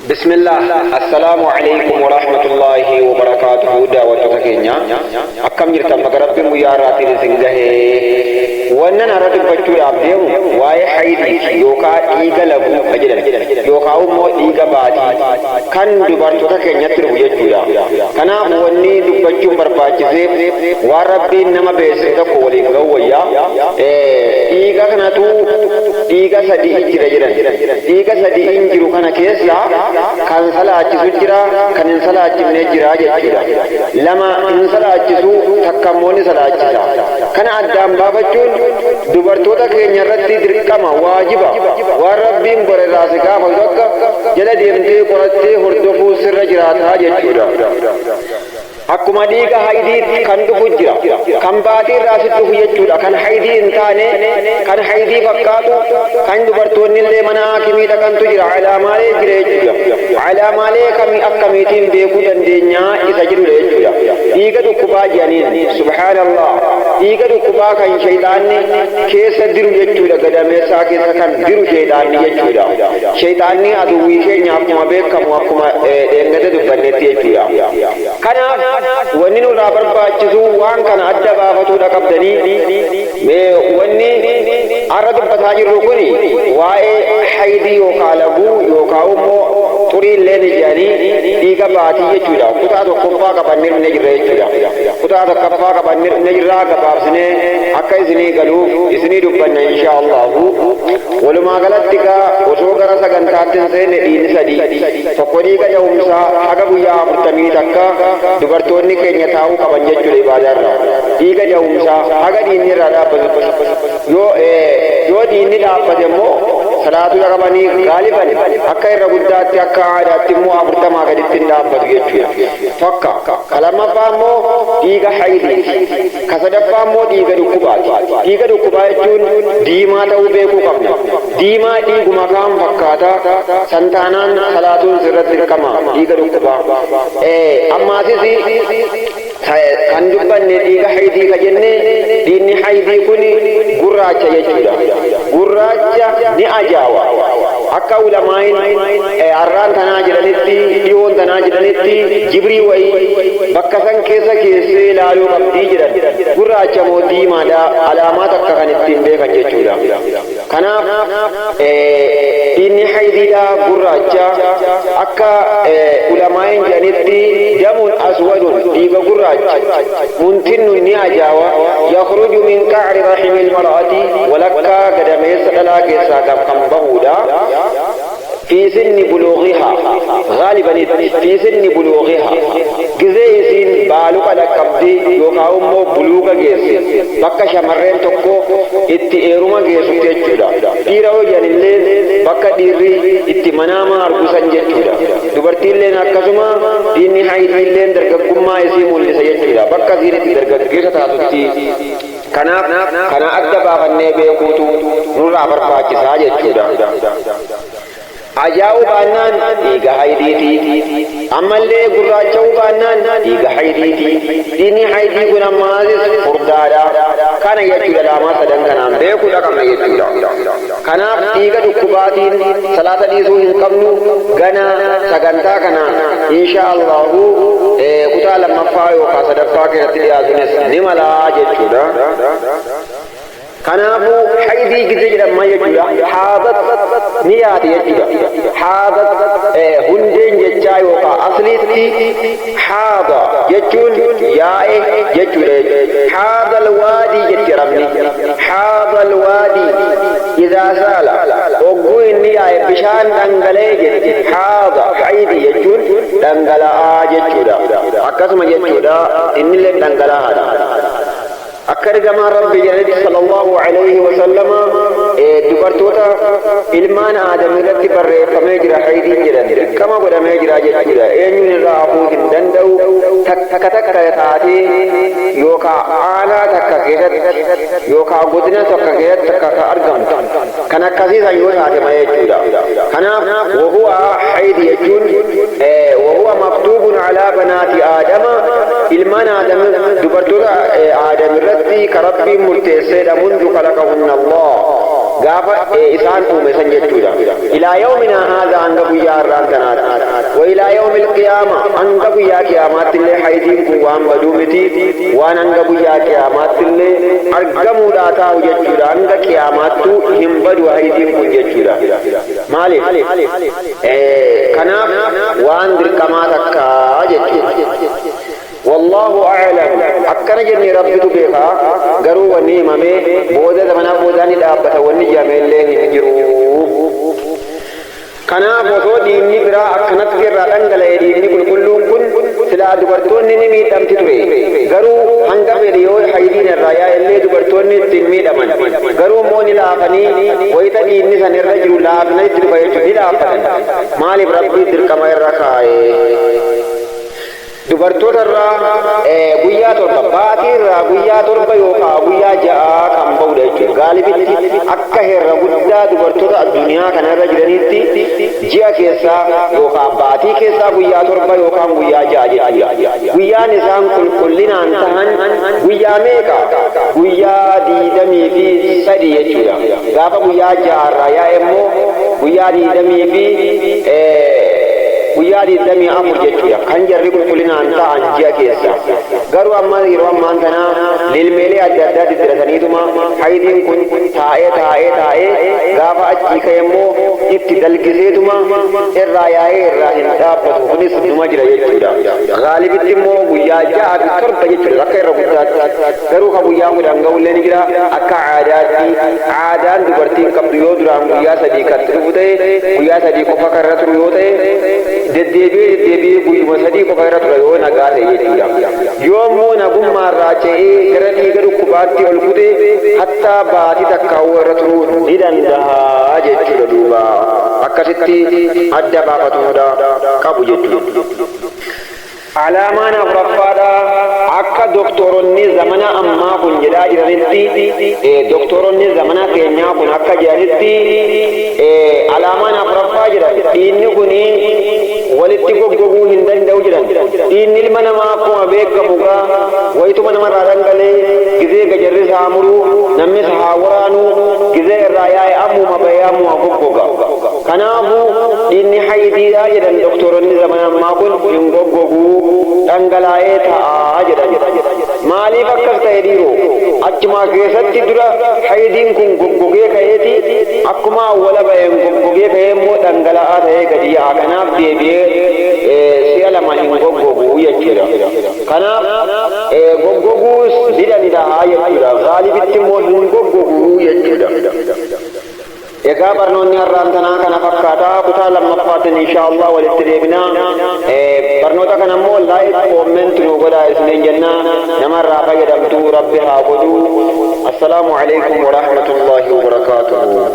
Bismillah, assalaamu alaykum wa rahmatullahi wa barakaatuhu. Daawwattoota keenya, akkam jirtan? Baga Rabbiin guyyaa har'aatiin isin gahee. Wannan har'a dubbachuudhaaf deemu waa'ee haydii yookaan dhiiga laguu ka jedhan yookaan immoo dhiiga baatii kan dubartoota keenyatti dhufu jechuudha. Kanaaf wanni dubbachuun barbaachiseef waan Rabbiin nama beeksise tokko waliin ga'u wayyaa. Dhiiga kanatu dhiiga sadii jira jedhan. Dhiiga sadiin jiru kana keessa kan salaachisu jira, kan hin salaachifne jira jechuudha. Lama hin salaachisu, takka immoo ni salaachisa. Kana addaan baafachuun dubartoota keenya irratti dirqama, waajiba. Waan Rabbiin bor irraa si gaafatu akka jala deemtee qorattee hordofuu sirra jiraataa jechuudha. Akkuma dhiiga haydiitti kan dhufu jira. Kan baatii irraa si dhufu jechuudha. Kan haydii hin taane, kan haydii fakkaatu, kan dubartoonni illee mana haakimii dhaqantu jira. Alaamaalee jira jechuudha. Alaamaalee kamii akkamiitiin beekuu dandeenyaa isa jedhudha jechuudha. Dhiiga dhukkubaa jedhaniin, subhaanallah. Dhiiga dhukkubaa kan shayxaanni keessa diru jechuudha. Gadameessaa keessa kan diru shayxaanni jechuudha. Shayxaanni aduwwii keenya akkuma beekamu, akkuma dheengate dubbannetti jechuudha. Kanaaf wanni nurraa barbaachisu waan kana adda baafatuudha qabdanii. Mee wanni har'a dubbataa jirru kuni waa'ee haydii yookaan laguu yookaan immoo xurii illee ni jedhanii dhiiga baatii jechuudha. Kutaa tokkoffaa qabannee ni jirra jechuudha. Kutaa tokkoffaa qabannee ni jirra, gabaabsinee akka isinii galuuf isinii dubbanna insha Allahu. Walumaa galatti gaa osoo gara sagantaatti hin seenne, dhiigni sadii. Tokko dhiiga da'umsaa, haga guyyaa 41 dubartoonni keenya taa'uu qaban jechuudha ibaadaarraa. Dhiiga da'umsaa haga dhiigni irraa dhaabbatu. Yoo dhiigni dhaabbate immoo salaatuu qabanii gaaliban akka irra guddaatti, akka aadaatti immoo 40 gaditti hin dhaabbatu jechuudha. Tokko. Ka lammaffaa immoo dhiiga haydiiti. Ka sadaffaa immoo dhiiga dhukkubaati. Dhiiga dhukkubaa jechuun diimaa ta'uu beekuu qabna. Diimaa dhiiguma kaan fakkaata. Santaanaan salaatuun sirratti dirqama dhiiga dhukkubaa. Ammaasis kan dubbanne dhiiga haydii ka jenne, dhiigni haydii kun gurraacha jechuudha. Gurraacha ni ajaawa. Akka ulamaayin har'aan tanaa jedhanitti, dhiyoon tanaa jedhanitti, jibrii wayii bakka san keessa keessee ilaaluu qabdii jedhan. Gurraacha moo diimaadha, alaamaa takka kan ittiin beekan jechuudha. Kanaaf dhiigni haydiidha gurraacha, akka ulamaayin jedhanitti دم أسود, dhiiga gurraacha, منتن, ni ajaawa, يخرج من قعر رحم المرأة, walakkaa gadameessa dhalaa keessaa kan bahuudha. في سن بلوغها غالبا, في سن بلوغها, gizee isiin baaluqa dhaqqabdee yookaan immoo buluuga geesse, bakka shamarreen tokko itti eeruma geessutti jechuudha. Dhiira hojjanillee bakka dhiirri itti manaama argusan jechuudha. Dubartiilleen akkasuma, dhiinni haydiilleen dargaggummaa isii mul'isa jechuudha. Bakka isiin itti dargaggeessa taatutti. Kanaaf kana adda baafannee beekuutu nurraa barbaachisaa jechuudha. Ajaa'uu baannaan dhiiga haydiiti. Ammallee gurraacha'uu baannaan dhiiga haydiiti. Dhiigni haydii kun ammaasis furdaadha. Kana jechuudha, laamaa sadan kanaan beekuudha qabna jechuudha. Kanaaf dhiiga dhukkubaatiin salaata dhiisuu hin qabnu. Gana sagantaa kana insha Allahu kutaa lammaffaa yookaan sadaffaa keessatti dhiyaatunis ni malaa jechuudha. Kanaafuu haydii gizee jedhamaa jechuudha. حاضت ni yaate jechuudha. حاضت hundeen jechaa yookaan asliitti حاض jechuun yaa'e jechuudha. حاض الوادي jetti arabni. حاض الوادي إذا سال, ogguu inni yaa'e bishaan dhangala'e jetti. حاض haydii jechuun dhangala'aa jechuudha. Akkasuma jechuudha, innillee dhangala'aadha. Akka ergamaan Rabbi jedhanitti صلى الله عليه وسلم, dubartoota ilmaan Aadam irratti barreeffamee jira haydiin jedhan, dirqama godhamee jira jechuudha. Eenyuun irraa hafuu hin danda'u, takka takka taatee yookaan aanaa takka keessatti yookaan godina takka keessatti takka ka argamtu kan akkasiisan yoo taate malee jechuudha. Kanaaf وهو haydi jechuun وهو مكتوب على بنات آدم, ilmaan Aadam, dubartoota Aadam irratti ka Rabbiin murteesseedha. منذ خلقهن الله, gaafa isaan uume san jechuudha. إلى يومنا هذا, hanga guyyaa har'aan kanaatti. Wa ilaa yawmil qiyaama, hanga guyyaa qiyaamaatti illee haydiin kun waan baduu miti, waan hanga guyyaa qiyaamaatti illee argamuudhaa taa'u jechuudha. Hanga qiyaamaattuu hin badu haydiin kun jechuudha. Maaliif? Kanaaf waan dirqamaa takkaa jechuudha. Wallaahu a'lam, akkana jennee Rabbitu beeka. Garuu wanni himamee booda zamanaa boodaa ni dhaabbata wanni jedhame illee hin jiru. Kanaaf osoo dhiigni biraa akkanatti irraa dhangala'e, dhiigni qulqulluun kun, silaa dubartoonni ni miidhamti ture. Garuu hanga fedhe yoo haydiin irraa yaa'e illee dubartoonni ittiin miidhaman. Garuu immoo ni laafanii, wayita dhiigni san irra jiru laafina itti dhufa jechuudha, ni laafatan. Maaliif? Rabbii dirqama irra kaa'e. Dubartoota irraa guyyaa 7, baatii irraa guyyaa 7 yookaan guyyaa 6 kan ba'udha jechuudha. Gaalibitti akka herra guddaa dubartoota addunyaa kanarra jiraniitti ji'a keessaa yookaan baatii keessaa guyyaa 7 yookaan guyyaa 6 jechuudha. Guyyaan isaan qulqullinaan tahan guyyaa meeqa? Guyyaa 23 jechuudha. Gaafa guyyaa 6 irraa yaa'e immoo guyyaa 24 jechuudha kan jarri qulqullinaan ta'an ji'a keessa. Garuu amma yeroo ammaan tanaa lilmeelee adda addaa diddirataniituma haydiin kun taa'ee taa'ee taa'ee gaafa achii ka'e immoo itti dalgiseetuma irraa yaa'ee irraa hin dhaabbatu. Kunis numa jira jechuudha. Gaalibitti immoo guyyaa 6 fi 7 jechuudha akka irra guddaatti. Garuu kan guyyaa 10 ga'ullee ni jira akka aadaatti. Aadaan dubartiin qabdu yoo duraan guyyaa 3 kan dhufu ta'e, guyyaa 3 qofa kan irra turu yoo ta'e, deddeebi'ee deddeebi'ee guyyuma 3 qofa irra tura yoo nagaa ta'e jechuudha. Yoo immoo nagummaa irraa ce'ee gara dhiiga dhukkubaatti ol kute, hattaa baatii takkaawuu irra turuu ni danda'a jechuudha duuba. Akkasitti adda baafatuudha qabu jechuudha. Alaamaan afuraffaadha, akka doktoronni zamana ammaa kun jedhaa jiranitti, doktoronni zamana keenyaa kun akka jedhanitti, alaamaan afuraffaa jedhan dhiigni kun walitti goggoguu hin danda'u jedhan. Dhiigni ilma namaa akkuma beekamu gaa wayituma namarraa dhangalee gizee gajarri isaa muruu, namni isa haa waraanuu, gizee irraa yaa'e ammuma bahee ammuma goggoga. Kanaafuu dhiigni haydiidhaa jedhan doktoronni zamana ammaa kun hin goggoguu, dhangalaa'ee ta'a jedhan. Maaliif akkas ta'e dhiiroo? Achumaa keessatti dura haydiin kun goggogee ka'eeti, akkuma awwala ba'een goggogee ka'ee immoo dhangala'aa ta'ee gadi yaa'a. Kanaaf deebi'ee si'a lama hin goggogu jechuudha. Kanaaf goggoguus ni danda'a jechuudha. Gaalibitti immoo hin goggogu jechuudha. Egaa barnoonni har'aan tanaa kana fakkaata. Kutaa lammaffaatiin insha Allah walitti deebina. Barnoota kana immoo like, comment nu godhaa isiniin jenna. Namarraa fayyadamtu Rabbi haa godhu. Assalaamu alaikum wa rahmatullahi wa barakaatuhu.